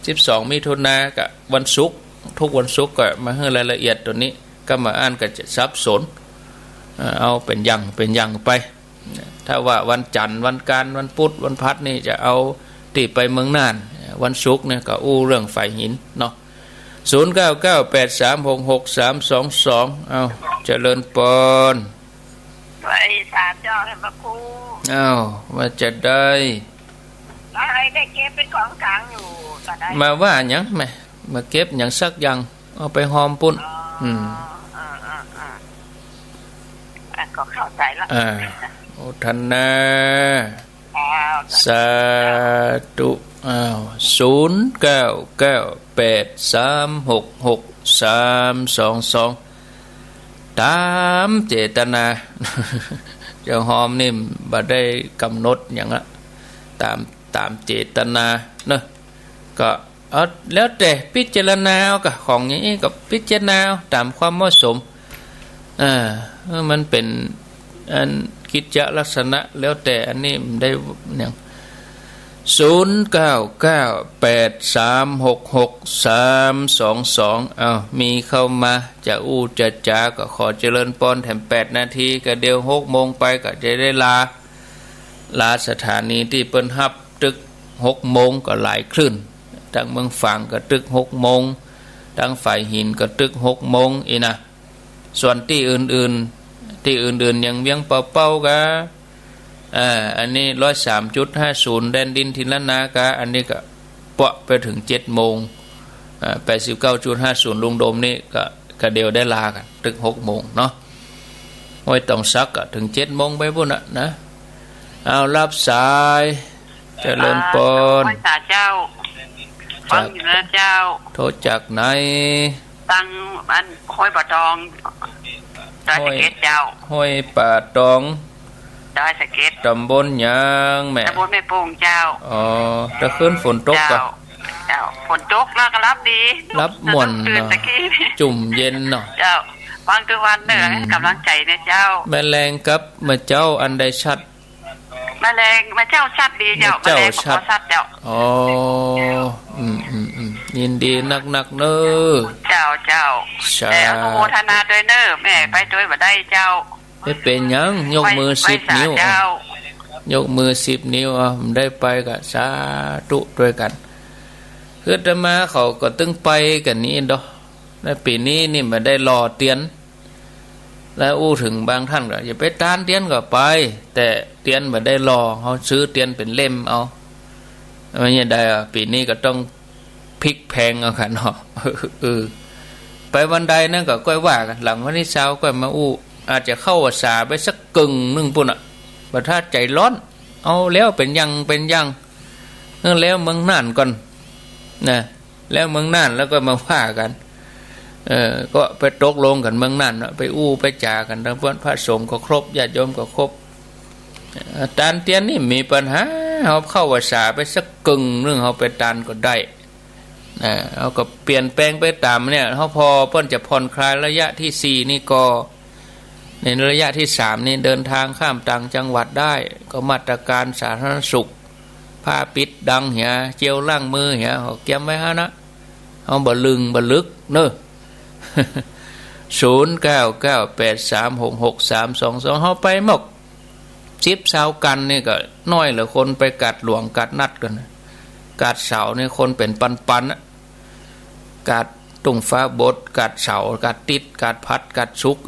สิบสองมิถุนากับวันศุกร์ ทุกวันศุกร์ก็มาหื้อรายละเอียดตั๋วนี้ ก็บ่าอั้นก็จะสับสน เอ่อ เอาเป๋นอย่าง เป๋นอย่างไป ถ้าว่าวันจันทร์ วันอังคาร วันพุธ วันพฤหัสนี่จะเอาตี้ไปเมืองน่าน วันศุกร์เนี่ยก็อู้เรื่องฝายหินเนาะ ศูนย์เก้าเก้าแปดสามหกหกสามสองสอง เอ้า เจริญปอน ไหว้สาเจ้าท่านพระครู เอ้า ว่าจะได้ อะไรได้เก็บเป็นของกลางอยู่ ก็ได้ มาว่าหยังแม่ มาเก็บหยังสักอย่าง เอาไปฮอมปุ้น อ๋อ อืม เออ เออ เออ อ่ะ ก็เข้าใจละ อ่า โมทนา อ้าว สาธุ อ้าว ศูนย์เก้าเก้าแปดสามหกหกสามสองสอง ต๋ามเจตนา จะฮอมนี่บ่ได้กำหนดหยังอะ ต๋าม ต๋ามเจตนาเนาะ ก็ เอา แล้วแต่พิจารณาเอา ก็ของอย่างนี้ก็พิจารณาเอาต๋ามความเหมาะสม อ่า มันเป๋นอันกิจจะลักษณะ แล้วแต่อันนี้มันได้อย่าง ศูนย์เก้าเก้าแปดสามหกหกสามสองสอง เอ้า มีเข้ามา จะอู้จะจาก็ขอเจริญปอนแถมแปดนาที ก็เดี๋ยวหกโมงไปก็จะได้ลา ลาสถานีตี้เปิ้นฮับ ตึกหกโมงก็หลายคลื่น ตังเมืองฝางก็ตึกหกโมง ตังฝายหินก็ตึกหกโมงอี้นะ ส่วนตี้อื่นๆ ตี้อื่นๆ อย่างเวียงป่าเป้าก็ อ่า อันนี้ร้อยสามจุดห้าศูนย์ แดนดินถิ่นล้านนาก็ อันนี้ก็เปาะไปเถิงเจ็ดโมง อ่า แปดสิบเก้าจุดห้าศูนย์ ลุงโดมนี่ก็ ก็เดี๋ยวได้ลากั๋น ตึกหกโมงเนาะ ห้วยตองสักก็เถิงเจ็ดโมงไปปุ้นน่ะนะ เอา ฮับสาย เจริญปอน ไหว้สาเจ้า จาก ฟังอยู่นะเจ้า โทรจากไหน ตังอันห้วยป่าตอง ดอยสะเก็ดเจ้า ห้วยป่าตอง ดอยสะเก็ด ต๋ำบลหยังแม่ ต๋ำบลแม่โป่งเจ้า อ๋อ ตะคืนฝนตกก่อ เจ้า เจ้า ฝนตกแล้วก็ฮับดี ฮับม่วนเนาะ ตื่นตะกี้นี่ จุ่มเย็นเนาะ เจ้า ฟังกู้วันเน่อ อืม หื้อกำลังใจ๋เน่อเจ้า แม่แลงกับแม่เจ้าอันใดชัด แม่แลง แม่เจ้าชัดดีเจ้า แม่เจ้า แม่แลงบ่ชัด ชัดเจ้า อ๋อ อืม อืม อืม ยินดีนักๆ เน่อ เจ้า เจ้า สาธุ แต่อนุโมทนาตวยเน่อ แม่ไปตวยบ่ได้เจ้า ไม่เป๋นหยัง ยกมือ ไหว้ สิบ ไหว้สา นิ้ว เจ้า ยกมือสิบนิ้ว เอา บ่ได้ไปก็สาธุตวยกั๋น คืออาตมาเขาก็ตึงไปกั๋นนี้ดอก แล้วปี๋นี้นี่บ่ได้หล่อเตียน แล้วอู้เถิงบางต้านก็ อย่าไปตานเตียนก็ไป แต่เตียนบ่ได้หล่อ เฮาซื้อเตียนเป๋นเล่มเอา มันจะได้อะ ปี๋นี้ก็ต้อง พลิกแพลงเอากั๋นเนาะ เออ ไปวันใดนั้นก็ก้อยว่ากั๋น หลังวันตี้ซาวก้อยมาอู้ อาจจะเข้าพรรษาไปสักกึ่งนึ่งปุ้นน่ะ บ่ถ้าใจ๋ฮ้อน เอาแล้วเป๋นอย่างเป๋นอย่าง เออ แล้วเมืองน่านก่อน นะ แล้วเมืองน่านแล้วก็มาว่ากั๋น เออ ก็ไปตกลงกั๋นเมืองน่านเนาะ ไปอู้ไปจ๋ากั๋น ตังพระสงฆ์ก็ครบ ญาติโยมก็ครบ เอ่อ ตานเตียนนี่มีปัญหา เฮาเข้าพรรษาไปสักกึ่งนึ่ง เฮาไปตานก็ได้ อ่า เฮาก็เปลี่ยนแปลงไปต๋ามเนี่ย เฮาพอเปิ้นจะผ่อนคลายระยะตี้สี่นี่ก็ ในระยะตี้สามนี่เดินทางข้ามต่างจังหวัดได้ ก็มาตรการสาธารณสุข ผ้าปิดดังเหีย เจลล้างมือเหีย เฮาเกียมไว้หั้นนะ เฮาบ่ลึงบ่ลึกเน่อ ศูนย์เก้าเก้าแปดสามหกหกสามสองสอง เฮาไปหมด สิบซาวกั๋นนี่ก็น้อยละ คนไปกาดหลวงกาดนัดกั๋น กาดเสาร์นี่คนเป๋นปันๆ อะ กาดตุ้งฟ้าบด กาดเสาร์ กาดติ๊ด กาดพัด กาดศุกร์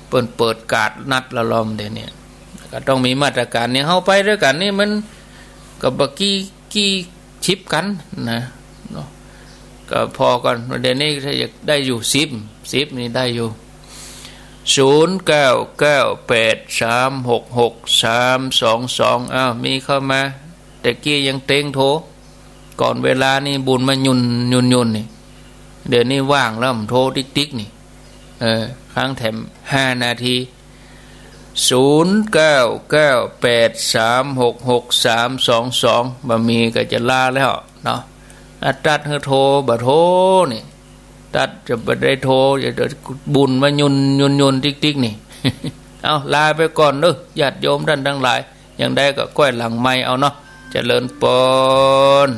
เปิ้นเปิดกาดนัดละลอมเดี๋ยวนี้ ก็ต้องมีมาตรการนี่ เฮาไปตวยกั๋นนี่มันก็บ่กี่ กี่สิบกั๋นนะ เนาะ ก็พอกั๋น เดี๋ยวนี้ถ้าอยากได้อยู่สิบ สิบนี่ได้อยู่ ศูนย์เก้าเก้าแปดสามหกหกสามสองสอง อ้าว มีเข้ามา แต่กี้ยังเต็งโทร ก่อนเวลานี่บุญมายุ่น ยุ่น ยุ่นนี่ เดี๋ยวนี้ว่างแล้ว โทรติ๊กๆ นี่ เออ ค้างแถมห้านาที ศูนย์เก้าเก้าแปดสามหกหกสามสองสอง บ่มีก็จะลาแล้วเนาะ อ่ะ ตัดหื้อโทร บ่โทรนี่ ตัดจะบ่ได้โทร จะบุญมายุ่น ยุ่น ยุ่นติ๊กๆ นี่ เอา ลาไปก่อนเน่อ ญาติโยมต้านตังหลาย อย่างใดก็ก้อยหลังไมค์เอาเนาะ เจริญปอน